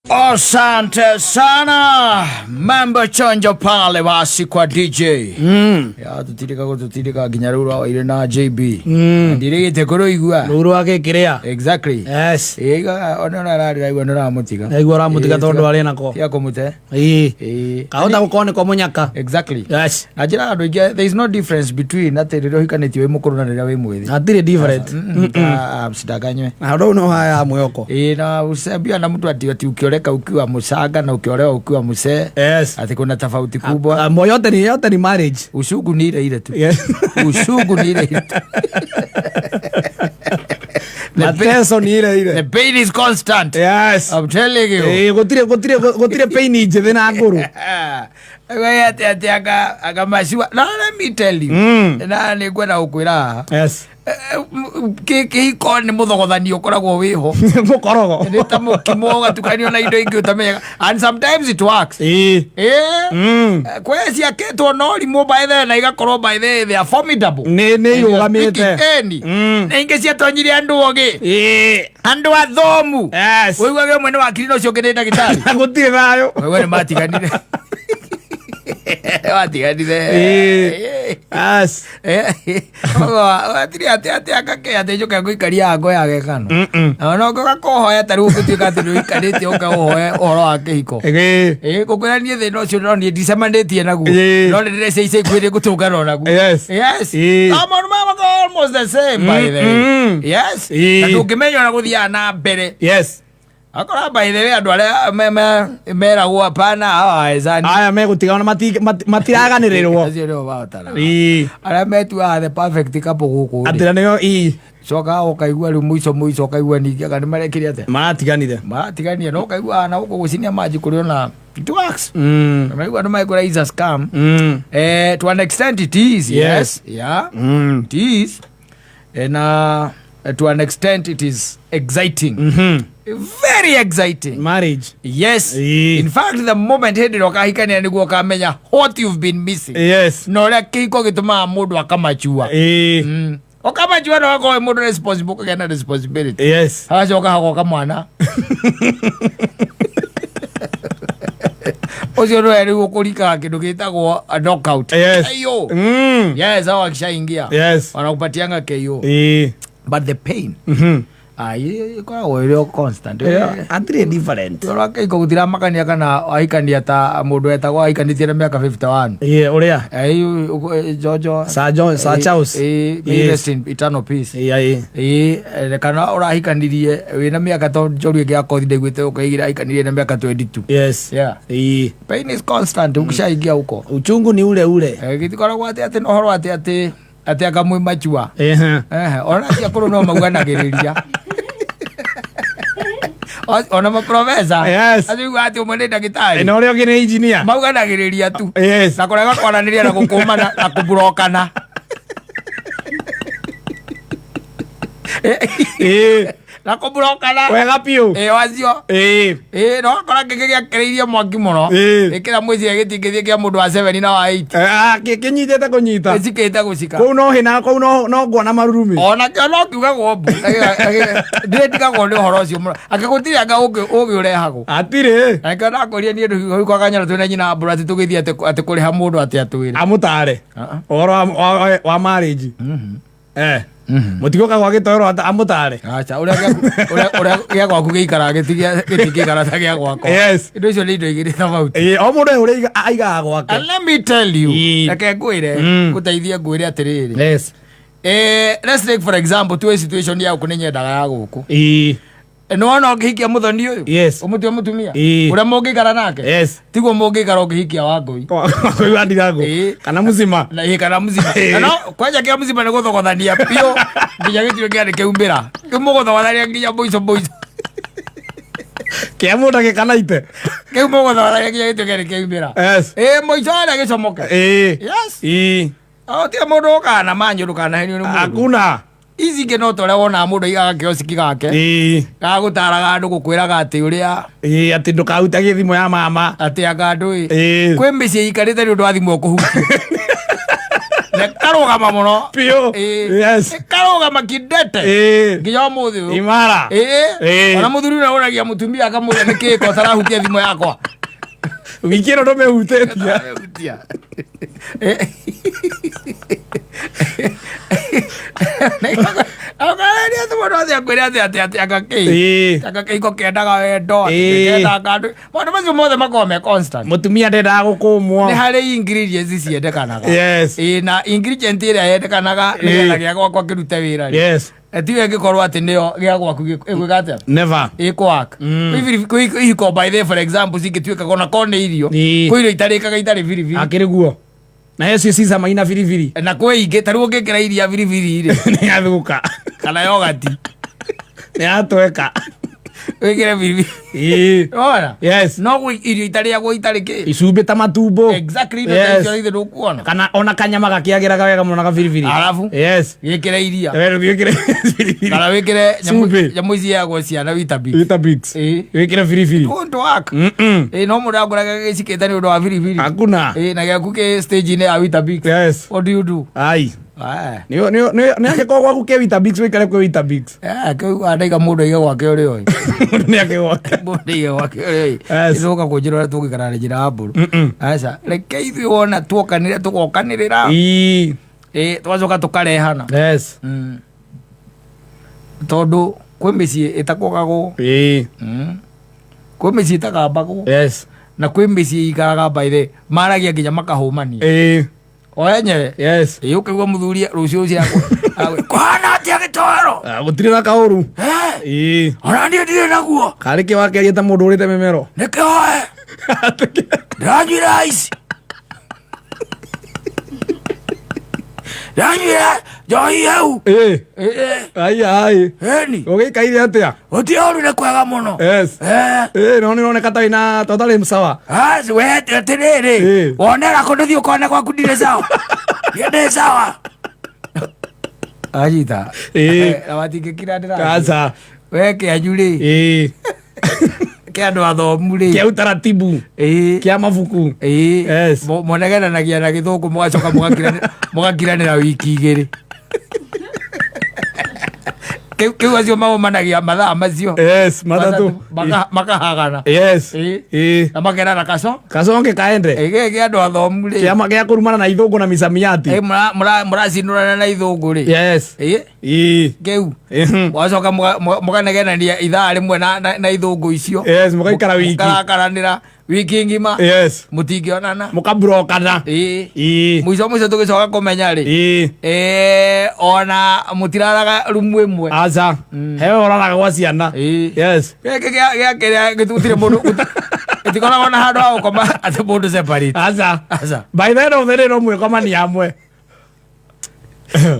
Asante sana, mambo chonjo pale basi kwa DJ ya tutirika gututirika nginya riu rawaire na JB ndirigite kuruigua. Rũu rwa gĩkĩrĩa. Exactly. Yes. Ĩga ona arariraigua nĩ ũramũtiga. Naigua ũramũtiga tondũ arĩ nako. Tia kũmũte. Ĩĩ. Ĩĩ. Kahota gũkorwo nĩko mũnyaka. Exactly. Yes. Na njĩra andũ aingĩ, there is no difference between atĩ rĩrĩa ũhikanĩtie wĩ mũkũrũ na rĩrĩa wĩ mwĩthĩ. Hatirĩ different. Msidanganywe. Na rũu no haya mwĩhoko. Ĩĩ, na usiambiwa na mtu ati ukioleka ukiwa mchanga na ukiolewa ukiwa mzee Yes. ati kuna tofauti kubwa. Ah, yote ni marriage. Usugu ni ile ile tu. Yes. Usugu ni ile ile tu. The pain, Mateso ni ile the ile. pain is constant. Yes. I'm telling you. Ĩĩ, gũtirĩ pain njĩthĩ na ngũrũ. We ati anga macua. Now let me tell you. Na nĩ ngwenda gũkwĩra haha. Yes. Kĩhiko nĩ mũthogothanio ũkoragwo wĩho. Mũkorogo. Nĩ ta mũkimo ũgatukanio na indo ingĩ ũtamenyaga. And sometimes it works. Ĩĩ. Eh. Kwĩ ciakĩtwo na ũrimũ by the na igakorwo by the they are formidable. Nĩ irũgamĩte. Ĩni. Na ingĩ ciatonyire andũ ogĩ. Ĩĩ. Andũ athomu. Yes. Ũiguage ũmwe nĩ wakiri na ũcio ũngĩ nĩ ndagĩtarĩ. Gũtirĩ thayũ. Wewe nĩ matiganire. Matiganire. Ĩĩ. Yes. Atiri atĩ akake atĩ njũke ngũikaria ngo ya gekano. Ona ũngĩũka kũhoya ta rĩu ũngĩtuĩka atĩ nĩ ũikarĩte ũke ũhoe ũhoro wa kĩhiko. Ĩĩ. Ĩĩ, ngũkwĩra niĩ thĩna ũcio no niĩ ndicemanĩtie naguo. Ĩĩ. No nĩ ndĩrecia ica ikuhĩ nĩ ngũtũngana naguo. Yes. Yes. Ĩĩ. No maũndũ maya makoragwo almost the same by the way. Yes. Ĩĩ. Na ndũngĩmenya ona gũthiaga na mbere. Yes. Akora by the way andũ arĩa meragwo hapana hawa hawezani. Aya megũtigana matiraganĩrĩrwo. Acio nĩo mahotanaga. Ĩĩ. Arĩa metuaga the perfect couple gũkũ rĩ. Atĩ na nĩo ĩĩ. Coka ũkaigua rĩu mũico mũico ũkaigua ningĩ anga nĩ marekire atĩa? Maratiganire. Maratigania no ũkaigua na gũkũ gũcinia maji kũrĩ ona it works. Maigua andũ maĩkwĩra is a scam. To an extent it is. Yes. Yes. Yeah. It is. And to an extent it is exciting. Very exciting. Marriage. Yes. Ĩĩ. In fact, the moment hĩndĩ ĩrĩa ũkahikania nĩguo ũkamenya what you've been missing. Yes. Na ũrĩa kĩhiko gĩtũmaga mũndũ akamachua. Ĩĩ. Ũkamachua na ũgakorwo wĩ mũndũ responsible, ũkagĩa na responsibility. Yes. Hagacoka hagoka mwana. Ũcio nĩwe rĩu ũkũrikaga kĩndũ gĩtagwo a knockout. Yes. KO. Yes, hao akishaingia. Yes. Wanakupatianga KO. Ĩĩ. But the pain. Ah, ĩkoragwo ĩrĩ o constant. Hatirĩ different. Ũrĩa kĩhiko gũtiramakania kana ahikania ta mũndũ wetagwo ahikanĩtie na mĩaka 51. Ĩĩ, ũrĩa. Jojo. Sir John, Sir Charles. May Yes. rest in eternal peace. Ĩĩ, ĩĩ. Ĩĩ, kana ũrahikanirie wĩna mĩaka to njoru ĩngĩ ya kothi ndaiguĩte ũkaigĩra ahikanirie na mĩaka 22. Yes. Yeah. Ĩĩ. Pain is constant ukishaingia huko. Uchungu ni ule ule. Gĩtikoragwo atĩ atĩ na ũhoro atĩ atĩ atĩ anga mwĩ machua. Ehe. Ehe, ona acio akũrũ no mauganagĩrĩria. Ona maprofesa. Yes. Acio ugaga atĩ ũmwe nĩ ndagĩtarĩ. Na ũrĩa ũngĩ nĩ engineer. Mauganagĩrĩria tu. Yes. Na kũrega kwaranĩria na gũkũmana na kũburokana. Ĩĩ. Na kũburokana. Wega biũ. Ĩĩ wacio. Ĩĩ. Ĩĩ no wakora kĩngĩ gĩakĩrĩirie mwaki mũno. Ĩĩ. Ĩkĩra mwĩciria gĩtingĩthiĩ kĩa mũndũ wa 7 na wa 8. Ah, kĩnyitĩte kũnyita. Gĩcikĩte gũcika. Kũu no hĩna, kũu no nguona marurumĩ. Ona kĩo no kiugagwo mbu. Ndĩrĩtigagwo nĩ ũhoro ũcio mũno. Angĩ gũtirĩ anga ũngĩ ũgĩ ũrehagwo. Hatirĩ. Na nĩkĩo ndakũria niĩ ndũhiko kanyana twĩna nyina mbũra atĩ tũgĩthiĩ atĩ kũrĩha mũndũ atĩ atwĩre. Amũtare. Ũhoro wa marriage. Eh. Mũtigũka gwa gĩtoero amũtare. Acha, ũrĩa ũrĩa gĩa gwaku gĩikaraga gĩtingĩikara ta gĩa gwakwa. Yes. Indo icio nĩ indo igĩrĩ tofauti. Ĩĩ, o mũndũ e ũrĩa aigaga gwake. And let me tell you, Ĩĩ. reke ngwĩre, ngũteithie ngwĩre atĩrĩrĩ. Yes. Let's take for example tuwe situation ya gũkũ nĩ nyendaga ya gũkũ. Ĩĩ. Nĩ wona ũngĩhikia mũthoni ũyũ? Yes. Ũmũtue mũtumia? Ĩĩ. Ũrĩa mũngĩikara nake? Yes. Tiguo mũngĩikara ũngĩhikia Wangũi. Kũigua ndirango. Ĩĩ. Kana mũcima. Na ĩĩ kana mũcima. Ĩĩ. Na no kwanja kĩa mũcima nĩ gũthogothania biũ nginya gĩtuĩke nĩ kĩaumĩra. Kĩu mũgũthogothania nginya mũico mũico. Kĩa mũndũ agĩkanaite. Kĩu mũgũthogothania nginya gĩtuĩke nĩ kĩaumĩra. Yes. Ĩĩ mũico harĩa gĩcomoke. Ĩĩ. Yes. Ĩĩ. Gũtirĩ mũndũ ũkaga na manyu ndũkanahenio nĩ mũndũ. Hakuna. Ici ingĩ no ta ũrĩa wonaga mũndũ aigaga kĩosiki gake. Ĩĩ. Gagũtaraga andũ gũkwĩraga atĩ ũrĩa Ĩĩ, atĩ ndũkahutagie thimũ ya mama. atĩ anga andũ ĩ. Ĩĩ. Kwĩ mĩciĩ ikarĩte nĩ ũndũ wa thimũ ũkũhutia. The Ĩkarũgama mũno. Biũ. Ĩĩ. Yes. Ĩkarũgama kidete Ĩĩ. nginya ũmũthĩ ũyũ. Imara. Ĩĩ. Ĩĩ. Ona mũthuri ũrĩa ũragia mũtumia akamũria nĩkĩĩ ko ũtarahutia thimũ yakwa. Wiki ĩno ndũmĩhutĩtie. Hutia. Akareria atĩ mũndũ atĩ akwĩre atĩ atĩ atĩ anga kĩĩ. Ĩĩ. Anga kĩhiko kĩendaga wendo, atĩ Ĩĩ. kĩendaga kandũ. Maũndũ macio mothe makoragwo me constant. Mũtumia ndendaga gũkũmwo. Nĩ harĩ ingredients ciendekanaga. Yes. Ĩĩ, na ingredient ĩrĩa yendekanaga nĩgetha gĩa gwakwa kĩrute wĩra rĩ. Yes. Tiwe ĩngĩkorwo atĩ nĩyo gĩa gwaku ĩgwĩka atĩa? Never. Ĩkwaka. Kwĩ ihiko by the way, for example cingĩtuĩka ona korwo nĩ irio. Ĩĩ. Kwĩ irio itarĩkaga itarĩ biribiri. Akĩrĩ guo. Na cio cicama ina biribiri. Na kwĩ ingĩ ta rĩu ũngĩkĩra iria biribiri rĩ Nĩ yathũka. kana yogati Nĩ yatweka. wĩkĩre biribiri. Ĩĩ. Wona? Yes. No gwĩ irio itarĩagwo itarĩ kĩ. Icumbĩ ta matumbo. Exactly indo ta Yes. icio ithe ndũkuona. Kana ona kanyama gakĩagĩraga wega mũno na gabiribiri. Arabu? Yes. Wĩkĩre iria. We rĩu wĩkĩre biribiri. Kana wĩkĩre Cumbĩ. nyamũ ici yagwo ciana Weetabix. Weetabix. Ĩĩ. Wĩkĩre biribiri. Won't work. Mm-mm. Ĩĩ, no mũndũ akũraga gĩcikĩte nĩ ũndũ wa biribiri. Hakuna. Ĩĩ, na gĩaku kĩ stage-inĩ ya Weetabix. Yes. What do you do? Ai. Ah. Nĩ nĩ nĩ angĩkorwo gwaku kĩ Weetabix wĩkare kwĩ Weetabix. Eh, kĩu andaiga mũndũ aige gwake ũrĩa ũĩ. Mũndũ nĩ akĩgwake. Mũndũ aige gwake ũrĩa ũĩ. Yes. Ithuĩ kũnjĩra ũrĩa tũgũikara na njĩra ya mbũrũ. Mm-mm. Aca, reke ithuĩ wona tuokanĩrĩra tũgokanĩrĩra. Ĩĩ. Ĩĩ, tũgacoka tũkarehana. Yes. Tondũ kwĩ mĩciĩ ĩtakogagwo. Ĩĩ. Kwĩ mĩciĩ ĩtakambagwo. Yes. Na kwĩ mĩciĩ ikaraga by the maragia nginya makahũmania. Ĩĩ. O enyewe. Yes. Ĩĩ, ũkaigua mũthuri rũciũ rũciũ kũhana atĩa gĩtoero? Ah, gũtirĩ na kaũru. Eh, Ĩĩ. ona niĩ ndirĩ naguo. Karĩ kĩ wakeria ta mũndũ ũrĩte mĩmero. Nĩkĩoe. Ndĩranyuire ice. Ndĩranyuire njohi hau. Ĩĩ. Ĩĩ, Ai ai. ĩni. Ũgĩikaire atĩa? Gũtirĩ ũru nĩ kwega mũno. Yes. Eh. Ĩĩ, no nĩ ũroneka ta wĩna ta ũtarĩ sawa. Asi we atĩrĩrĩ. Ĩĩ. Wonera kũndũ thiĩ ũkone gwaku ndirĩ sawa. Niĩ ndĩ sawa. Anyita. Ĩĩ. Na matingĩkira ndĩrathiĩ. Aca. We kĩanyu rĩ. Ĩĩ. Kĩa andũ athomu rĩ. Kĩa utaratibu. Ĩĩ. Kĩa mabuku. Ĩĩ. Yes. Mũnegenanagia na gĩthũngũ mũgacoka mũgakiranĩra wiki igĩrĩ. Kĩu acio maumanagia mathaa macio. Yes, matatũ. Makahagana. Yes. Ĩĩ. Ĩĩ. Na makerana kaco. Kaconge kaende. Ĩĩ, gĩkĩ kĩa andũ athomu rĩ. Kĩa gĩa kũrumana na ithũngũ na misamiati. Ĩĩ, mũracinũrana na ithũngũ rĩ. Yes. Ĩĩ. Ĩĩ. Kĩu. Ĩhũ. Mũgacoka mũkanegenania ithaa rĩmwe na ithũngũ icio. Yes, mũgaikara wiki. Mũkarakaranĩra wiki ng'ima. Yes. Mũtingĩonana. Mũkaburokana. Ĩĩ. Ĩĩ. Mũico mũico tũgĩcoka kũmenya rĩ. Ĩĩ. Ĩĩ, ona mũtiraraga rumu ĩmwe. Aca. Hewe ũraraga gwa ciana. Ĩĩ. Yes. Gĩkĩ gĩa kĩrĩa gũtirĩ mũndũ gũtikoragwo na handũ ha gũkoma atĩ mũndũ separate. Aca. Aca. By the end of the day no mwĩkomania hamwe.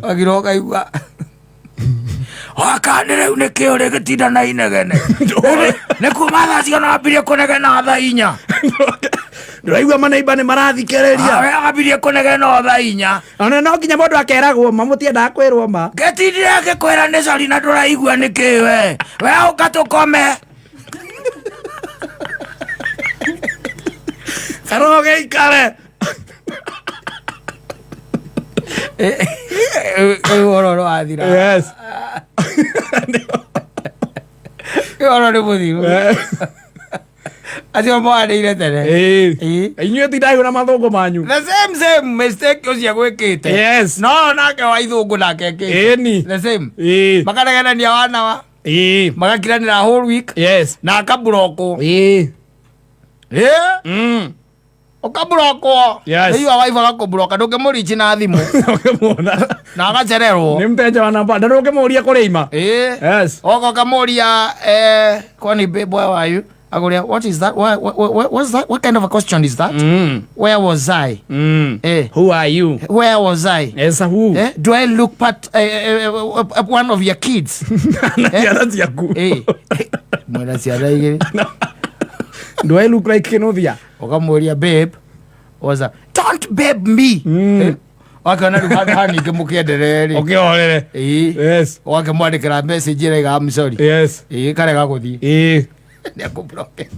Wagirwo ũkaigua wakani rĩu nĩkĩ ũrĩ gĩtinda na inegene. Nĩ kuma thaa cigana wambirie kũnegena thaa inya. Ndũraigua maneiba nĩ marathikĩrĩria. We wambirie kũnegena o thaa inya. Ona no nginya mũndũ akeragwo ma mũtiendaga kwĩrwo ma. Ngĩtindire ngĩkwĩra nĩ cori na ndũraigua nĩkĩ we. We ũka tũkome. Kana ũgĩikare. Rĩu ũhoro nĩ wathira. Yes. Ũhoro nĩ mũthiru. Acio moanĩire tene. Ĩĩ. Ĩĩ. Inyuĩ tindai na mathũngũ manyu. The same mistake ũcio gwĩkĩte. Yes. No nake wa ithũngũ nake ekĩte. Ĩni. The same. Ĩĩ. Makanegenania wanawa. Ĩĩ. Magakiranĩra whole week. Yes. Na akaburokwo. Ĩĩ. Ĩĩ. Mm. Ũkaburokwo. Yes. Rĩu waifa agakũburoka ndũngĩmũrichi na thimũ. Ũkĩmuona. Na agacererwo. Nĩ mteja wa namba. Na ndũngĩmũria kũrĩa ima. Ĩĩ. Yes. Oka ũkamũria kwani babe where are you? Akũria what is that? What's that? What kind of a question is that? Mm. Where was I? Mm. Eh. Who are you? Where was I? Yes, who? Eh? Do I look part one of your kids? Na ciana ciaku. Eh. Mwena ciana igĩrĩ. Do I look like Kenothia? Ũkamũria babe was a don't babe me. Mm. Wakĩona rĩu handũ ha ningĩ mũkĩenderee rĩ. Ũkĩhorere. Ĩĩ. Yes. Ũgakĩmwandĩkĩra message ĩraiga I'm sorry. Yes. Ĩĩ karega gũthiĩ. Ĩĩ. Nĩakũblokete.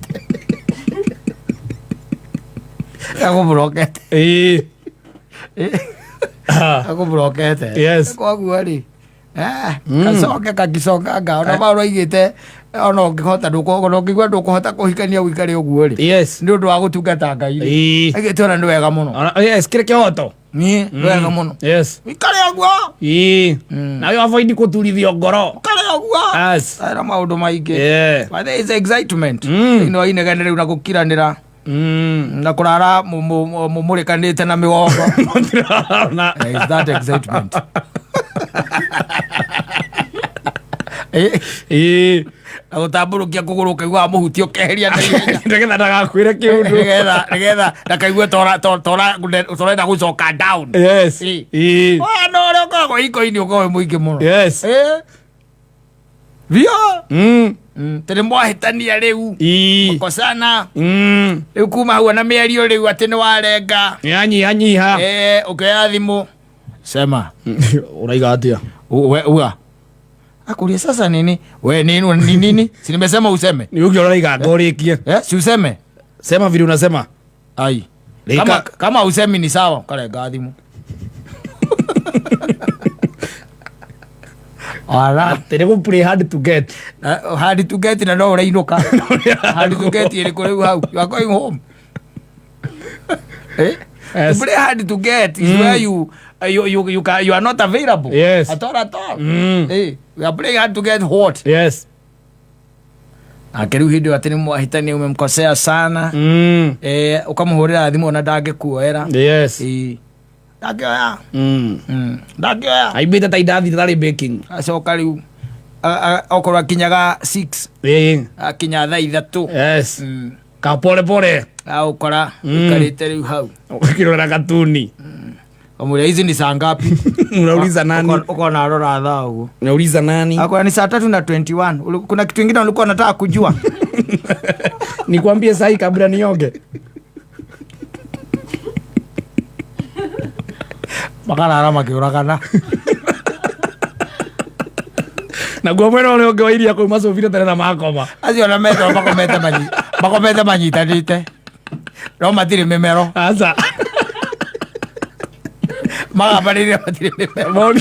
Nĩakũblokete. Ĩĩ. Akũmburokete. Yes. Koguo rĩ, gacoke gagĩcokanga ona Paulo aigĩte ona ũngĩhota ona ũngĩigua ndũkũhota kũhikania ũikare ũguo rĩ, Yes. nĩ ũndũ wa gũtungata Ngai rĩ, Ĩĩ. aigĩte ona nĩ wega mũno. Yes, kĩrĩ kĩhoto. Nĩ wega mũno. Yes. Ũikare ũguo. Ĩĩ. Nawe avoid kũturithio ngoro. Ũikare ũguo. Yes. Era maũndũ maingĩ. Yeah. But there is excitement. Thĩinĩ wa inegene rĩu na gũkiranĩra na kũrara mũmũrĩkanĩte na mĩgongo. Mũtirarana. There is that excitement. Ĩĩ. Na gũtambũrũkia kũgũrũ ũkaigua mũhuti ũkeheria na ihenya. Nĩgetha ndagakwĩre kĩũndũ. Nĩgetha ndakaigue torenda gũcoka down. Yes. Ĩĩ. Ĩĩ. No ũrĩa ũkoragwo iko-inĩ ũkoragwo wĩ mũingĩ mũno. Yes. Biũ. Tĩ nĩ mwahĩtania rĩu. Ĩĩ. Kosana. Rĩu kuma hau na mĩario rĩu atĩ nĩ warenga. Nĩyanyihanyiha. Ũkĩoya thimũ. Sema. Ũraiga atĩa? Uga. Akuria sasa nini? We nini ni nini? Si nimesema useme. Nĩ ũngĩ ũraiga ngorĩkie. Si useme. Sema vile unasema. Ai. Rika. Kama usemi ni sawa, karenga thimũ. Wala. Atĩ nĩ gũ play hard to get. Hard to get na no ũrainũka. Hard to get ĩrĩkũ rĩu hau? You are going home. Yes. To play hard to get is where you are not available. Yes. At all, at all. We are playing hard to get what? Yes. Nake rĩu hĩndĩ ĩyo atĩ nĩ mwahĩtania umemkosea sana. Ũkamũhũrĩra thimũ ona ndangĩkuoera. Yes. Ndangĩoya. Ndangĩoya. Aimbĩte ta indathi rĩtarĩ baking. Acoka rĩu okorwo akinyaga 6 Ĩĩ. akinya thaa 3. Yes. Ka pole pole. Agũkora ũikarĩte rĩu hau. Ũkĩrora katuni. Kamwĩra hizi ni saa ngapi? Unauliza nani? Ukona arora thaa ũguo. Unauliza nani? Akora ni saa 3:21. Kuna kitu kingine ulikuwa unataka kujua? Nikwambie sahi kabla nioge. Makarara makĩũragana. Naguo mwena ũrĩa ũngĩ wa iria kũu macũbire tene na makoma. Acio ona metwo makomete manyitanĩte. No matirĩ mĩmero. Aca. Magambanĩire matirĩ mĩmero.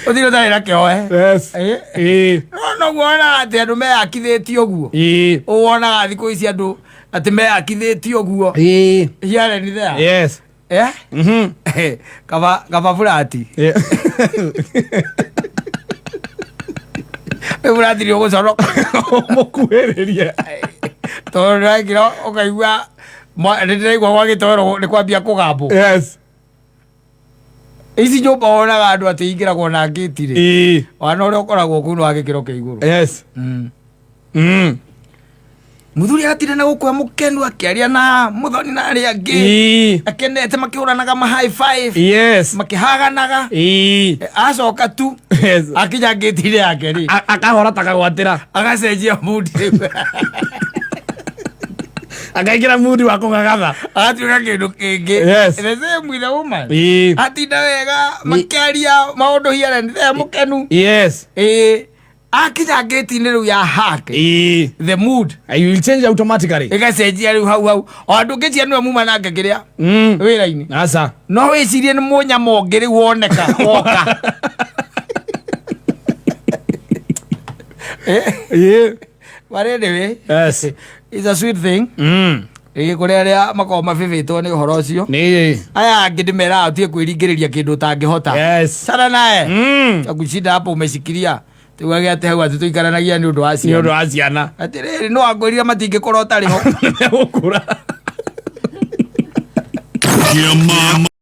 Ũtirĩ ũtarĩ na kĩohe. Yes. Ĩĩ. No noguo wonaga atĩ andũ meyakithĩtie ũguo. Ĩĩ. Wonaga thikũ ici andũ atĩ meyakithĩtie ũguo. Ĩĩ. Here and there. Yes. Kaba burati. Rĩu burati nĩ ũgũconoka. Mũkuhĩrĩrie. Tondũ ndĩraikira ũkaigua nĩndĩraigua gwa gĩtoero nĩ kwambia kũgambwo. Yes. Ici nyũmba wonaga andũ atĩ ingĩragwo na ngĩti rĩ. Ĩĩ. Wana ũrĩa ũkoragwo kũu nĩ wa gĩkĩro kĩa igũrũ. Yes. Mũthuri agatinda na gũkũ e mũkenu akĩaria na mũthoni na arĩa angĩ. Ĩĩ. Akenete makĩhũranaga ma high five. Yes. Makĩhaganaga. Ĩĩ. Acoka tu. Yes. Akinya ngĩti-inĩ yake rĩ. Akahora ta kagwatĩra. Agacenjia mood rĩu. Akaingĩra mood wa kũgagatha. Agatuĩka kĩndũ kĩngĩ. Yes. The same with the woman. Ĩĩ. Atinda wega makĩaria maũndũ here and there mũkenu. Yes. Ĩĩ. Akinya ngĩti-inĩ rĩu ya hake. Ĩĩ. The mood. I will change automatically. Ĩgacenjia rĩu hau hau. O andũ ngĩcia nĩwe muma nake kĩrĩa. Wĩra-inĩ. Aca. No wĩcirie nĩ mũnyama ũngĩ rĩu woneka woka. Ĩĩ. But anyway, Yes. it's a sweet thing. Ĩĩ kũrĩ arĩa makoragwo mabĩbĩtwo nĩ ũhoro ũcio. Nĩ. Aya angĩ ndĩmeraga ũtige kwĩringĩrĩria kĩndũ ũtangĩhota. Yes. Sana naye. Akushinda hapo umeshikilia. Tugage atĩ hau atĩ tũikaranagia nĩ ũndũ wa Nĩ ciana. ũndũ wa ciana. Atĩrĩrĩ no angwĩrire matingĩkorwo ũtarĩ ho. Nĩmegũkũra. Your mom.